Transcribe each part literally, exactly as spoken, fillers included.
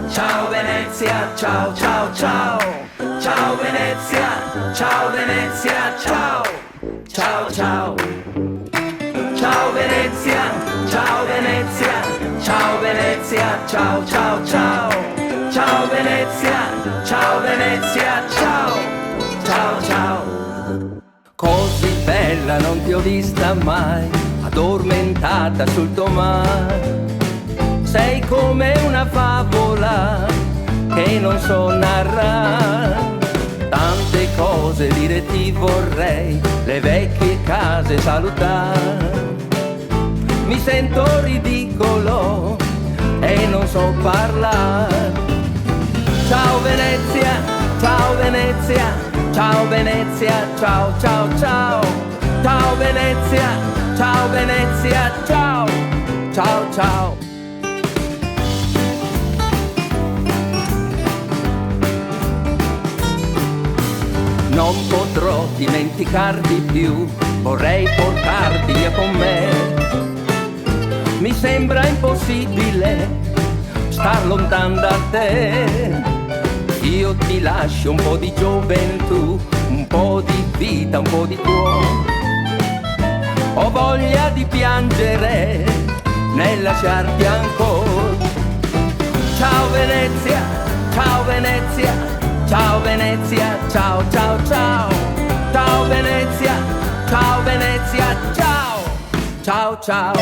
Ciao Venezia, ciao, ciao, ciao. Ciao Venezia, ciao Venezia, ciao. Ciao, ciao. Ciao Venezia, ciao Venezia, ciao Venezia, ciao, ciao, ciao. Ciao Venezia, ciao Venezia, ciao. Ciao, ciao. Così bella non ti ho vista mai, addormentata sul tuo mare. Sei come una favola che non so narrar. Tante cose dire ti vorrei, le vecchie case salutar. Mi sento ridicolo e non so parlar. Ciao Venezia, ciao Venezia, ciao Venezia, ciao, ciao, ciao. Ciao Venezia, ciao Venezia, ciao, ciao, ciao. Non potrò dimenticarti più, vorrei portarti via con me. Mi sembra impossibile star lontan da te. Io ti lascio un po' di gioventù, un po' di vita, un po' di cuore. Ho voglia di piangere nel lasciarti ancora. Ciao Venezia, ciao Venezia, ciao Venezia, ciao, ciao, ciao. Ciao Venezia, ciao Venezia, ciao. Ciao, ciao.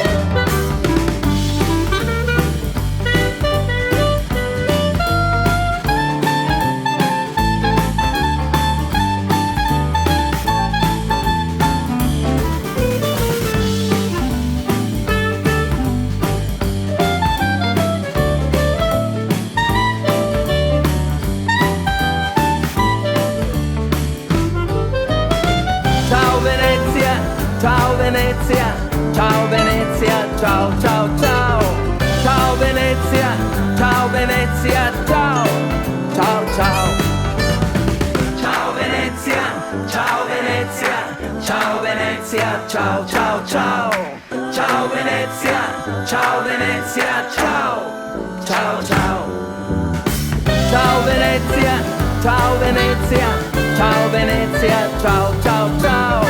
Ciao Venezia, ciao Venezia, ciao Venezia, ciao, ciao, ciao. Ciao Venezia, ciao Venezia, ciao. Ciao, ciao. Ciao Venezia, ciao Venezia, ciao Venezia, ciao, ciao, ciao. Ciao Venezia, ciao Venezia, ciao. Ciao, ciao. Ciao Venezia, ciao Venezia, ciao Venezia, ciao, ciao, ciao.